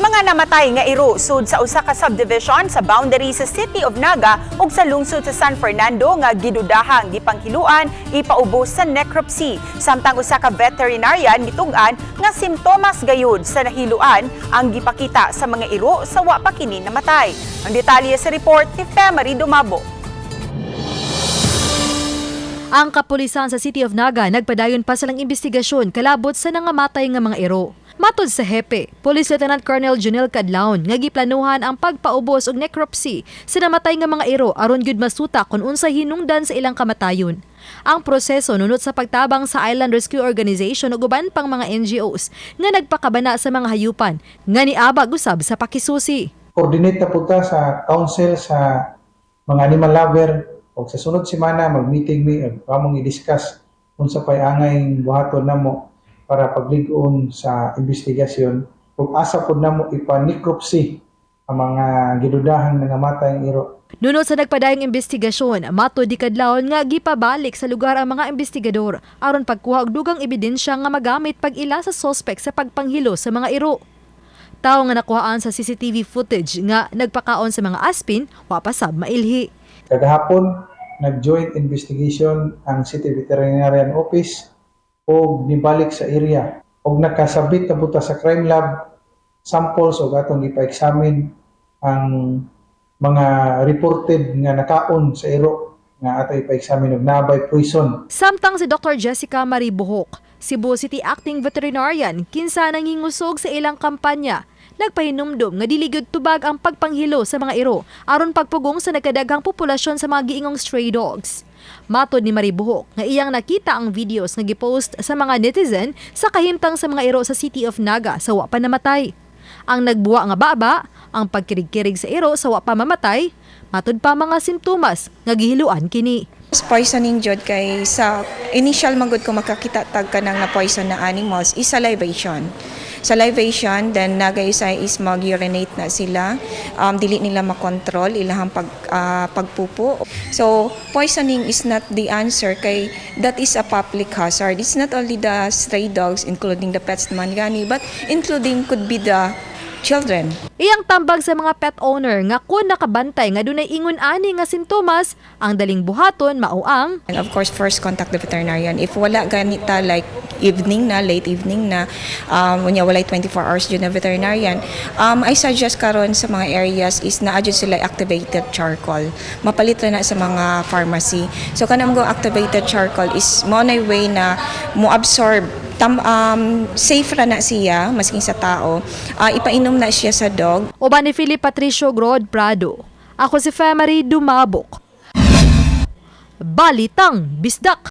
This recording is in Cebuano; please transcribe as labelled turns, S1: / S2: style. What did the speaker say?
S1: Mga namatay nga iro sud sa usa ka subdivision sa boundary sa City of Naga ug sa lungsod sa San Fernando nga gidudahang gipanghiluan ipaubos sa necropsy. Samtang usa ka veterinarian mitug-an nga simptomas gayud sa nahiluan ang gipakita sa mga iro sa wa pa kini namatay. Ang detalye sa report ni Femary Dumabo.
S2: Ang kapulisan sa City of Naga nagpadayon pa sa lang investigasyon kalabot sa nangamatay nga mga iro. Matod sa hepe, Police Lieutenant Colonel Junel Cadlaon, nga giplanuhan ang pagpaubos og necropsy sa namatay nga mga iro aron gyud masuta kung unsay hinungdan sa ilang kamatayon. Ang proseso nunot sa pagtabang sa Island Rescue Organization ug uban pang mga NGOs nga nagpakabana sa mga hayupan nga niabag usab sa pakisusi.
S3: Coordinate na pud ta sa council sa mga animal lover ug sa sunod semana mag-meeting mi ug among i-discuss unsa pay angay buhaton namo para paglig-on sa investigasyon ug asa pud namo ipa-necropsy ang mga gidudahang nangamatay ang iro.
S2: Nunot sa nagpadayong investigasyon, matod ni Kadlawon nga gipabalik sa lugar ang mga investigador aron pagkuha og dugang ebidensya nga magamit pag-ila sa sospek sa pagpanghilo sa mga iro. Tawo nga nakuhaan sa CCTV footage nga nagpakaon sa mga aspin, wa pa sab mailhi.
S3: Kagahapon, nag-joint investigation ang City Veterinarian Office og nibalik sa area og nakasabit na buta sa crime lab samples og atong ipa-examine ang mga reported nga nakaon sa iro nga ato ipa-examine og naa bay poison.
S2: Samtang si Dr. Jessica Marie Buhok, Cebu City Acting Veterinarian, kinsa nangingusog sa ilang kampanya, nagpahinumdom nga dili gyud tubag ang pagpanghilo sa mga iro aron pagpugong sa nagkadaghang populasyon sa mga giingong stray dogs. Matod ni Marie Buhok nga iyang nakita ang videos nga gipost sa mga netizen sa kahimtang sa mga iro sa City of Naga sa wa pa namatay. Ang nagbuwa nga baba, ang pagkirig-kirig sa iro sa wa pa mamatay, matud pa mga simptomas nga gihiluan kini.
S4: Poisoning jud kay sa initial magud ko makakita tag kanang na poison na animals is salivation. Salivation, then nagay is mag-urinate na sila. Dili nila makontrol ilahang pagpupo. So poisoning is not the answer kay that is a public hazard. It's not only the stray dogs, including the pets man gani, but including could be the children.
S2: Iyang tambag sa mga pet owner nga kung nakabantay nga dunay ingon ani nga sintomas, ang daling buhaton mao ang
S4: And of course, first contact the veterinarian. If wala ganita, like evening na, late evening na, unya walay 24 hours jud na veterinarian, I suggest karon sa mga areas is naa jud sila activated charcoal. Mapalit na sa mga pharmacy. So kanang go activated charcoal is mao na way na mo absorb tam, safe ra na siya masking sa tao. Ipainom na siya sa dog.
S2: Uban ni Philip Patricio Grod Prado. Ako si Femary Dumabok. Balitang Bisdak.